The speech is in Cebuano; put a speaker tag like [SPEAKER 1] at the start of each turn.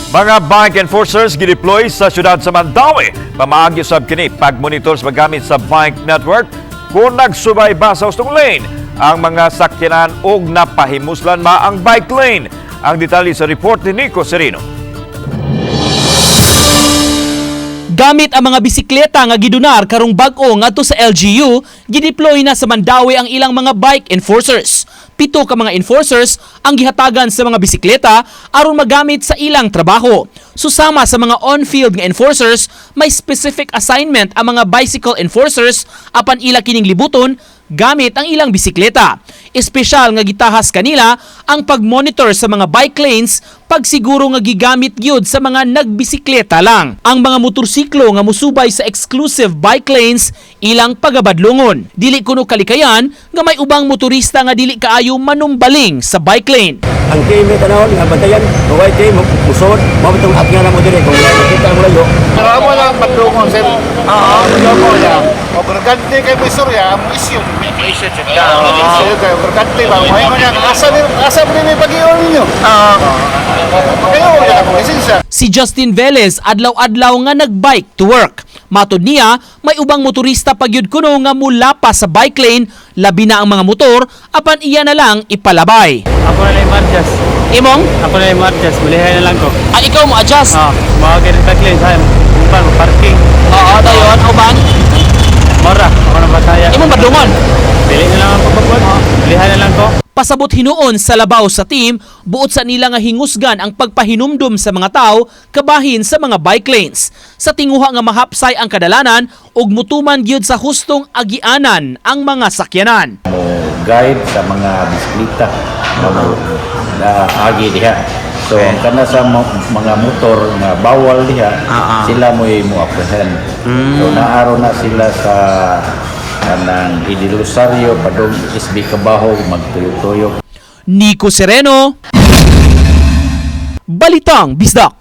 [SPEAKER 1] Mga bike enforcers gideploy sa syudad sa Mandaue. Pamaagi sab kini pagmonitor sa paggamit sa bike network kung nagsubay ba sa hustong lane ang mga sakyanan og napahimuslan ma ang bike lane. Ang detalye sa report ni Nico Serino.
[SPEAKER 2] Gamit ang mga bisikleta nga gidunar karong bag-o ngadto sa LGU, gideploy na sa Mandaue ang ilang mga bike enforcers. 7 ka mga enforcers ang gihatagan sa mga bisikleta aron magamit sa ilang trabaho. Susama sa mga on-field nga enforcers, may specific assignment ang mga bicycle enforcers apan ila kining libuton gamit ang ilang bisikleta. Espesyal nga gitahas kanila ang pag-monitor sa mga bike lanes, pagsiguro nga gigamit gyud sa mga nagbisikleta lang. Ang mga motorsiklo nga musubay sa exclusive bike lanes, ilang pagabadlungon. Dili kuno kalikayan nga may ubang motorista nga dili kaayo manumbaling sa bike lane.
[SPEAKER 3] Ang kay tanawon nga bantayan, maway kay musod, mao bitong at nga na mo dire kung nakita mo layo.
[SPEAKER 4] Pero amo lang padungon sir. Oo, padungon ya. O berganti kay mo istorya, amo issue. Issue jud ka. Issue kay berganti ba mo niya asa ni asa ni may pag-ion ninyo. Oo. Kayo wala akong lisensya.
[SPEAKER 2] Si Justin Velez, adlaw-adlaw nga nagbike to work. Matod niya, may ubang motorista pagyud kuno nga mula pa sa bike lane, labi na ang mga motor, apan iya na lang ipalabay.
[SPEAKER 5] Ako na lang yung adjust.
[SPEAKER 2] Imong,
[SPEAKER 5] Ako na lang yung adjust. Mulihay na lang ko.
[SPEAKER 2] ah, ikaw mo adjust.
[SPEAKER 5] Ah, mga ganit ka clean sa uban, parking.
[SPEAKER 2] Oo, dayon, uban.
[SPEAKER 5] Mora, ako na basaya.
[SPEAKER 2] Imong badlungon.
[SPEAKER 5] Dili na lang ang pagpagod. Mulihay na lang ko.
[SPEAKER 2] Pasabot hinuon sa labaw sa team, buot sa nila nga hingusgan ang pagpahinumdum sa mga tao kabahin sa mga bike lanes. Sa tinguha nga mahapsay ang kadalanan ug mutuman gyud sa hustong agianan ang mga sakyanan.
[SPEAKER 6] Mo guide sa mga bisikleta nga mo na agi diha. So ang kana sa mga motor nga bawal diha, sila mo'y mo apprehend. So naaro na sila sa kanang Idilusario padung SB Kabaho magtuyo-tuyo.
[SPEAKER 2] Nico Sereno, Balitang Bisdak.